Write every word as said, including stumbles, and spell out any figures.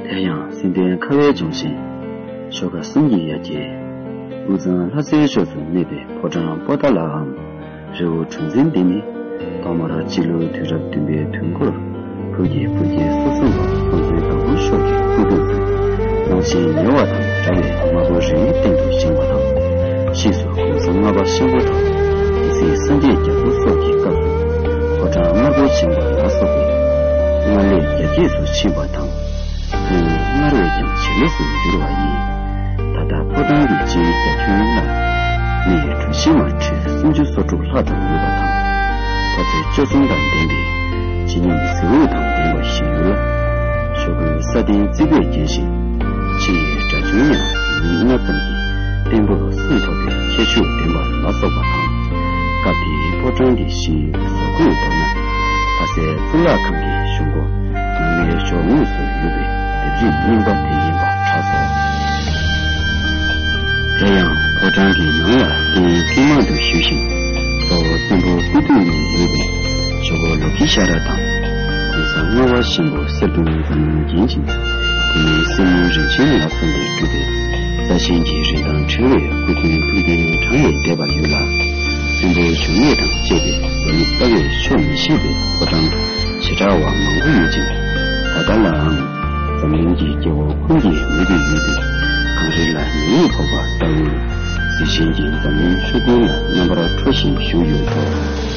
དེ་ཡང་སེམས་ལྡན་ཁ་བའི་ལྗོན་ཤིང་། ཆོལ་ཁ་གསུམ་གྱི་ཡ་གྱལ། དབུས་གཙང་ལྷ་སའི་ཕྱོགས་སུ་གནས་པའི་ཕོ་བྲང་པོ་ཏཱ་ལའམ་རི་བོ་གྲུ་འཛིན་འདི་ནི། ཐོག་མར་སྤྱི་ལོ་དུས་རབས་བདུན་པའི་དུས་འགོར་བོད་ཀྱི་བུ་སྐྱེས་སོ་གསུམ་པ་ཁོང་ཚོའི་དང་པོ་ཤོག་གི་སྐུ་གདུང་དུ་གླང་ཆེན་ཉེ་བ་དང་འདྲ་བའི་དམར་པོ་རི་བོའི་སྟེང་དུ་བཞེངས་པ་དང་། ཕྱིས་སུ་གོང་ས་ལྔ་པ་ཆེན་པོ་དང་དེ་སྲིད་སངས་རྒྱས་རྒྱ་མཚོ་སོགས་ཀྱི་སྐབས་སུ་ཕོ་བྲང་དམར་པོ་བཞེངས་པ་ལ་སོགས་པའི་སྔར་ལས་རྒྱ་སྐྱེད་དུ་ཕྱིན་པ་དང་། སྔར་བས་ཀྱང་ཇེ་ལེགས་སུ་འགྱུར་བ་ཡིན། ད་ལྟ་ཕོ་བྲང་གི་སྤྱིའི་རྒྱ་ཁྱོན་ལ་མི་ཡི་གྲུ་བཞི་མ་ཁྲི་སུམ་ཅུ་སོ་དྲུག་ལྷག་ཙམ་ཡོད་པ་དང་། མཐོ་ཚད་བཅུ་གསུམ་དང་ལྡན་པའི་སྤྱི་སྙོམས་གཟི་འོད་དང་ལྡན་པ་ཞིག་ཡོད་ལ། ཞོགས་པའི་ས་སྟེང་རྩིག་པས་བརྒྱན་ཞིང་། ཕྱི་ཡི་སྒྲ་ཆུང་ཡང་ཉིན་ལྔ་ཙམ་གྱིས་བརྟན་པོར་སུན་ཐོབ་པའི་ཁྱད་ཆོས་ལྡན་པ་ལ་སོགས་པ་དང་། སྐབས་དེའི་ཕོ་བྲང་གི་གཞིའི་བཟོ་བཀོད་མདོར་ན། ལྷ་སའི་གཙུག་ལག་ཁང་གི་གཞུང་སྒོ་ནང་མའི་ཕྱོགས་ངོས་སུ་ཡོད་པའི་ལྡེབས་རིས་རྙིང་པ་དེ་ཡིན་པར་གྲགས་སོ། དེ་ཡང་ཕོ་བྲང་གི་ནང་ལ་རྟེན་བསྐུལ་མ་དུ་བཞུགས་ཤིང་། གཙོ་བོ་བཙན་པོ་སྐུ་དུས་ནས་ཡོད་པའི་ཇོ་བོ་ལོ་ཀི་ཤྭ་ར་དང་། གོང་ས་ལྔ་པ་ཆེན་པོ་གསེར་གདུང་འཛམ་གླིང་རྒྱན་ཅན། དེ་ནས་སྲིན་མོ་རིན་ཆེན་ལ་སོགས་པས་གྲུབ་པའི་རྩ་ཆེན་གྱི་རིགས་དང་ཕྲེང་བའི་སྐུ་ཕྲེང་ཐུགས་རྟེན་གྲངས་ལས་འདས་པ་ཡོད་ལ། བཙན་པོའི་འབྱུང་གནས་དང་བཅས་པའི་རྡོ་རིང་རྩ་བས་ཆོག་མི་ཤེས་པའི་ཕོ་བྲང་བྱེ་བྲག་པ་མང་པོ་ཡོད་ཅིང་། ད་ལྟ་ལའང་འཛམ་གླིང་གི་སྐྱེ་བོ་ཀུན་གྱིས་མོས་ཏེ་ཡོད་དེ། གངས་རི་ལ་ཉི་འོད་ཕོག་པ་ལྟ་བུའི་གཟི་བྱིན་གྱིས་འཛམ་གླིང་ཆུ་ཀུན་ལ་རྣམ་པར་འཕྲོ་བཞིན་བཞུགས་ཡོད་དོ།